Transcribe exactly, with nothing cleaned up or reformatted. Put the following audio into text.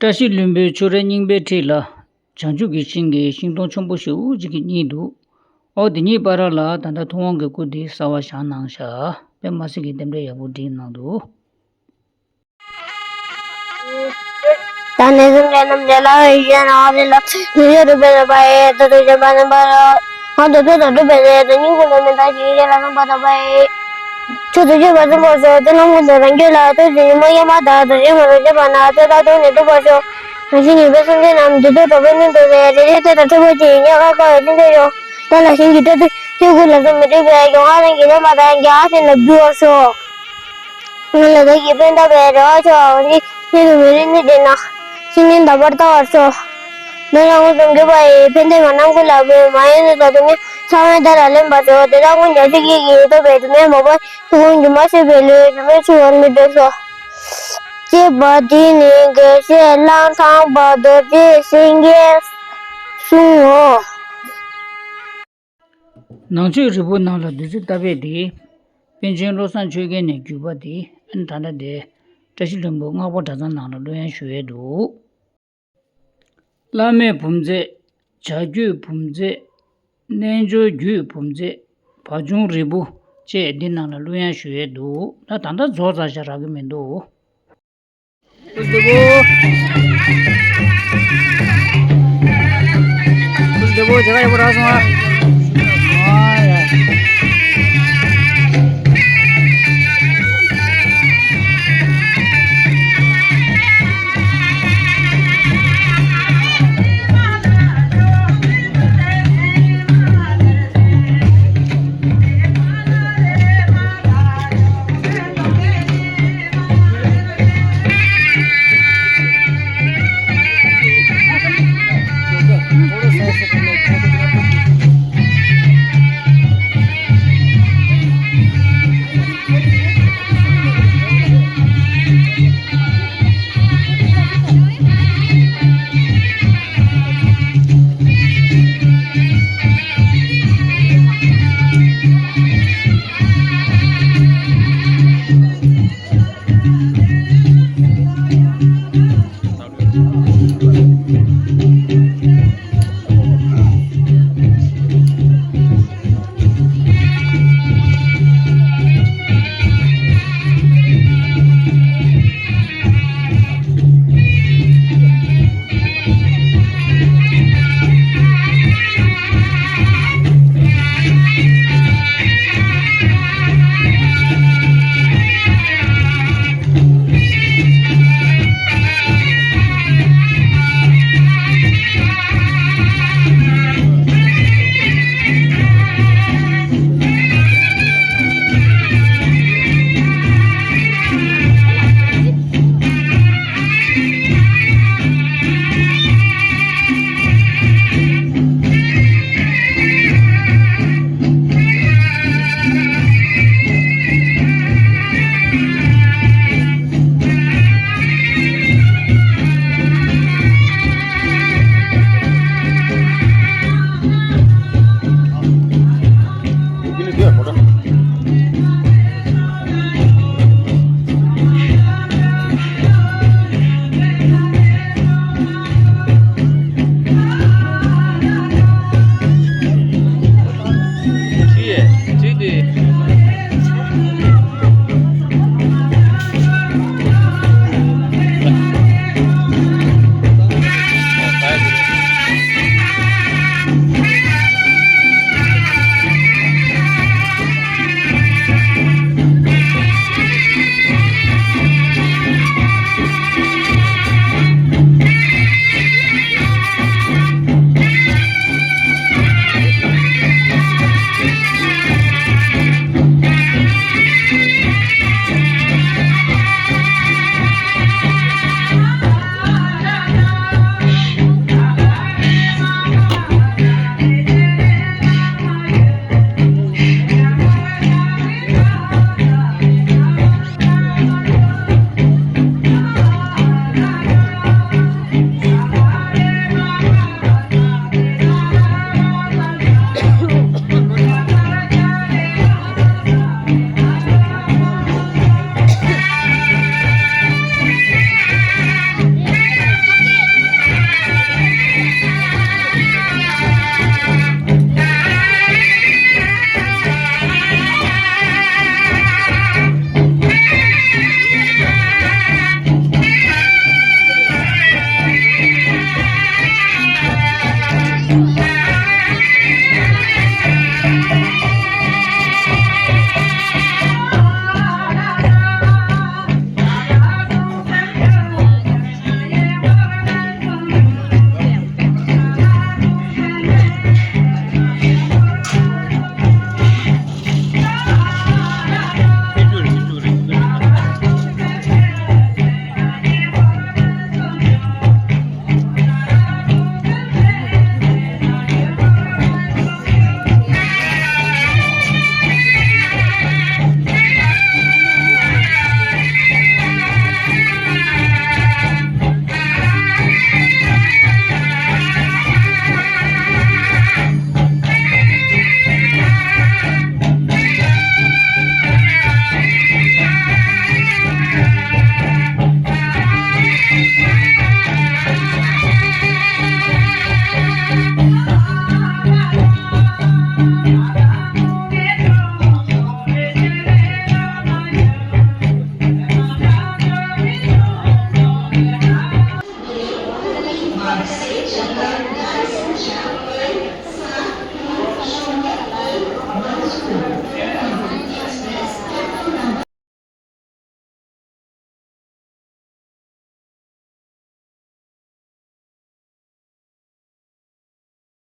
བཀྲ་ཤིས་ལྷུན་པོའི་ཆུ་རའི་རྙིང་པའི་འཁྲིས་ལ། བྱང་ཆུབ་ཀྱི་ཤིང་གི་ཤིང་སྡོང་ཆེན་པོ་ཞེ་པོ་ཅིག་གི་གཉིས་འདུག་ཨོ་དེ་གཉིས་བར་ལ་ད་ལྟ་ཐུབ་དབང་གི་སྐུ་དེ་གསར་བ་བཞེངས་གནང་ཤག་དཔེ་མི་སྲིད་ཀྱི་རྟེན་འབྲེལ་ཡག་པོ་བསྒྲིགས་གནང་འདུག་ད་ནས་བཟུང་འདྲེ་རྣམས་འདྲེ་ལ་ཡི་ཤེས་ནང་དེ་ལ་དུས་ཡོད་རུ་སྤེལ་བ་ཡི་དུ་དུ་བྱེད་པ་རྣམ་པ་ལ། ང་དུ་དུ་དུ་སྒྲུབ་པའི་ལས་དུ་སྙིང་ཁུ་ལ་མི་ལྟ་ཞིག་ཡེ་ལ་སོང་པ་དང་པ་ཡི། ཆུ་དུ་བཅུ་པ་ཙམ་པོ་ཞོག་དེ་ལ་མངོན་དུ་རང་རྒྱུད་ལ་དུ་དུ་ཉི་མ་ཡ་མ་དག་དུ་རིང་མ་རུ་བྱེད་པ་ན་དེ་དག་དུ་ནི་སྒྲུབ་པར་ཤོག་རང་བཞིན་ཉིད་པའི་སེམས་ཅན་རྣམས་འདི་དུ་གྲོགས་པོའི་སྨོན་དུ་ཟེར་རེ་རེ་དེ་དང་འཕྲད་པ་ཅིག་ཉག་ཁ་ཁ་བའི་ཚུལ་འདྲ་ཡོང་། དེ་ལ་གཞན་གྱི་སྤྲོ་བསྡུ་ཆོས་སྐུ་ལ་སོགས་མི་འགྲིག་པའི་གྱོང་ཁ་རང་གི་ལས་མ་དང་རྒྱ་ཨ་སེམས་ལ་འབུལ་བར་ཤོག་ང་ལ་བདག་གིས་ཕན་བཏགས་པའི་རེ་བ་ཆོག་འོན་ཏེ་ཁྱེད་དུ་མི་རིགས་ནི་བདེ་ན། ཤིང་ནི་འདའ་བར་ལྟ་བར་ཤོག་ནོར་ལ་མངོན་སུམ་གྱུར་པ་ཡི་ཕན་བདེ་མ་རྣམས་ཀུན་ལ་འབུལ། མ་ཡིན་ནི་ད་དུ་ནི་ཚང་མའི་བདག་ལ་ལེན་པར་ཤོག་དེ་དག་ཀུན་ཀྱང་ཆོས་ཉིད་ཀྱིས་ཐོབ་པའི་དུ་མའི་མོས་པ་ཆོས་ཀུན་སྒྱུ་མར་ཤེས་པའི་ལུས་དུ་མའི་ཆུ་བར་མི་འདོད་སོ། ཅེས་པ་འདི་ནི་དགེ་བཤེས་གླང་ཐང་པ་རྡོ་རྗེ་སེང་གེས་གསུངས་སོ། ནང་ཆོས་རིལ་བུ་ནང་ལ་བདུད་རྩི་བཏབ་པའི་དེ། པཎ་ཆེན་བློ་བཟང་ཆོས་རྒྱན་ནས་བརྒྱུད་པ་དེ་ཨ་ནི་ད་ལྟ་དེ། བཀྲ་ཤིས་ལྷུན་པོ་སྔགས་པ་གྲྭ་ཚང་ནང་ལ་གླུ་དབྱངས་ཞུ་ཡས་འདུག་བླ་མའི་བུམ་རྫས། བྱ་རྒྱུད་བུམ་རྫས། རྣལ་འབྱོར་རྒྱུད་བུམ་རྫས། བ་བྱུང་རིལ་བུ་བཅས་འདི་ནང་ལ་གླུ་དབྱངས་ཞུ་ཡས་འདུག་ད་ད་ལྟ་རྫོགས་ཚར་ཤག་རག་གི་མི་འདུག་སྐུ་བདེ་པོ། སྐུ་བདེ་པོ་མཇལ་ཁ་ཡག་པོ་རག་སོང་ཨ།